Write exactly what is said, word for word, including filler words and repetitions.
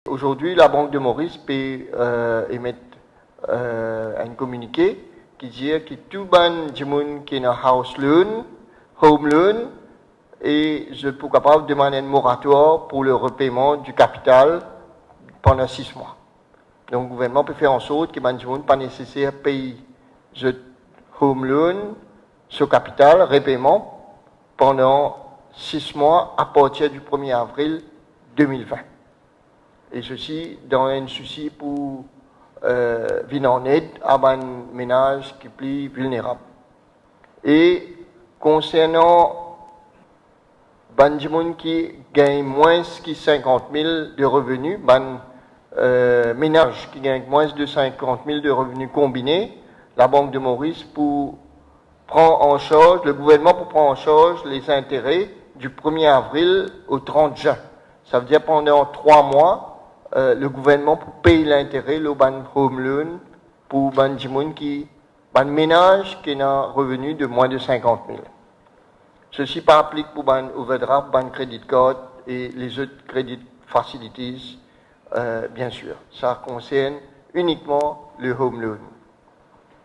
Aujourd'hui, la Banque de Maurice pe, euh, emet, euh, enn kominike ki dir ki tou bann dimoun ki ena house loan, home loan, e zot pou kapav demann enn moratwar pou le repayman di kapital pandan sis mwa. Donk, gouvernman pe fer ansort ki bann dimoun pa neseser pey zot home loan, so kapital, repayman, pandan sis mwa, apartir di premie avril de mil vin. E sesi dan enn sousi pou, euh, vinn an ed a bann menaz ki pli vilnerab. E konsernan bann dimoun ki gagn mwins ki sinkant mil de reveni, bann, euh, menaz ki gagn mwins de sinkant mil de reveni konbine, la Banque de Maurice pou pran an sarz, le gouvernman pou pran an sarz les intérêts du premier avril au trente juin. Savedir pandan trwa mwa, euh, le gouvernman pou pey lintere lor bann home loan pou bann dimoun ki, bann menaz ki ena reveni de mwin de sinkant mil. Sesi pa aplik pou bann overdraft, bann credit card e lezot credit facilities, euh, bien sûr. Sa konsern inikman le home loan.